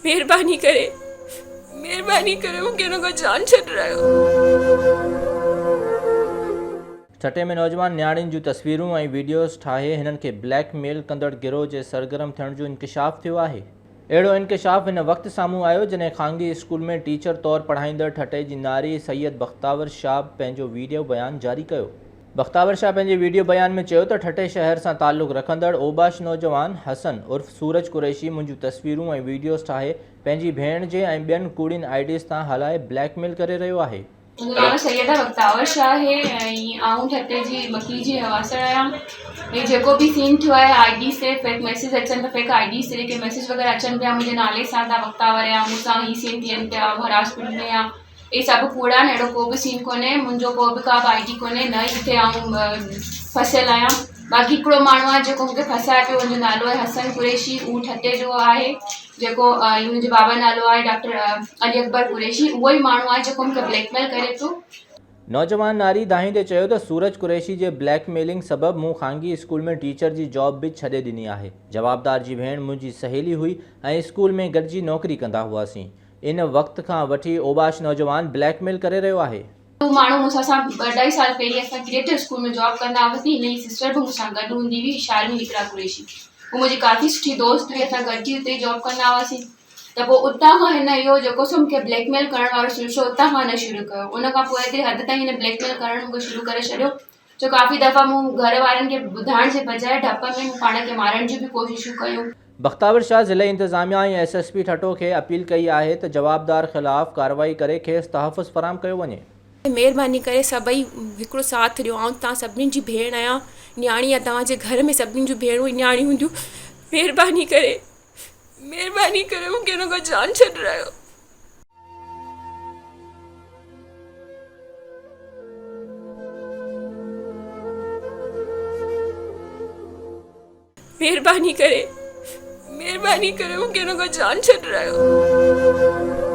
مهرباني ڪري مهرباني ڪري مون کي هن کان جان ڇڏرايو. ٺٽي ۾ نوجوان نياڻين جون تصويرون ۽ وڊيوز ٺاهي هنن کي بليڪ ميل ڪندڙ گروهه جي سرگرم ٿيڻ جو انڪشاف ٿيو آهي. اهڙو انڪشاف ان وقت سامهون آيو جڏهن خانگي اسڪول ۾ ٽيچر طور پڙهائيندڙ ٺٽي جي ناري سيد بختاور شاهه پنهنجو وڊيو بيان جاري ڪيو. بختاور شاهه پنهنجي وڊيو بيان ۾ چيو ته ٺٽي شهر سان تعلق رکندڙ اوباش نوجوان حسن عرف سورج قريشي منهنجون تصويرون ۽ وڊيوز ٺاهي پنهنجي ڀيڻ جي ۽ ٻين ڪوڙين I Ds تان هلائي بليڪ ميل ڪري رهيو آهي. منهنجو نالو سيده بختاور شاهه آهي ۽ آئون ٺٽي جي مڪي جي رهواسڻ آهيان هي جيڪو به سين ٿيو آهي I Ds تي فيڪ ميسيج اچن پيا فيڪ I Ds تي جيڪي ميسيج وغيره اچن پيا منهنجي نالي سان ته بختاور يا مون سان هي سين ٿين پيا هراسمينٽ ۾ يا اهي سڀ ڪوڙ آهن اهڙو ڪو به سين ڪونهي منهنجو ڪو به ڪا به I D ڪونهي نه ئي ڪٿي آئون ڦسيل آهيان باقي هڪڙو ماڻهو آهي جيڪو مونکي ڦسائي پيو ان جو نالو آهي حسن قريشي اهو ٺٽي جو آهي جيڪو منهنجي بابا جو نالو آهي ڊاڪٽر علي اڪبر قريشي اهو ئي ماڻهو آهي جيڪو مونکي بليڪ ميل ڪري پيو. نوجوان ناري دانهيندي چيو ته سورج قريشي جي بليڪ ميلنگ سبب مون خانگي اسڪول ۾ ٽيچر جي جاب به ڇڏي ڏني آهي جوابدار جي ڀيڻ منهنجي سهيلي هئي ۽ اسڪول ۾ گڏجي نوڪري ڪندا هئاسين ان وقت کان وٺي اوباش نوجوان بليڪ ميل ڪري رهيو آهي. هو ماڻهو مون سان سان ٻه اڍائي سال پهرين اسان ڪريٽر اسڪول ۾ جاب ڪندا هئاسين هن جي سسٽر به مون سان گڏ هوندي هئي شارمي اقرا قريشي هو منهنجي ڪافي سٺي دوست هئي اسان گڏجي اتي جاب ڪندا هئاسين ته پوء اتان کان هن اهو جيڪو سو مون کي بليڪ ميل ڪرڻ وارو سلسلو اتان کان هن شروع ڪيو ان کان پوء ايتري حد تائين هن بليڪ ميل ڪرڻ مون کي شروع ڪري ڇڏيو جو ڪافي دفعا مون گهر وارن کي ٻڌائڻ جي بجاء ڊپ ۾ مون پاڻ کي مارڻ جون به ڪوششون ڪيون. بختاور شاهه ضلعي انتظاميا ۽ ايس ايس پي ٺٽو کي اپيل ڪئي آهي ته جوابدار خلاف ڪارروائي ڪري کيس تحفظ فراهم ڪيو وڃي. مهرباني ڪري سڀئي هڪڙو ساٿ ڏيو آئون توهان سڀني جي ڀيڻ آهيان نياڻي آهيان توهان جي گهر ۾ سڀني جون ڀيڻون نياڻيون هونديون مهرباني ڪري مهرباني ڪري مون کي هن کان جان ڇڏرايو. مهرباني ڪري مهرباني ڪري مون کي هن کان جان ڇڏرايو.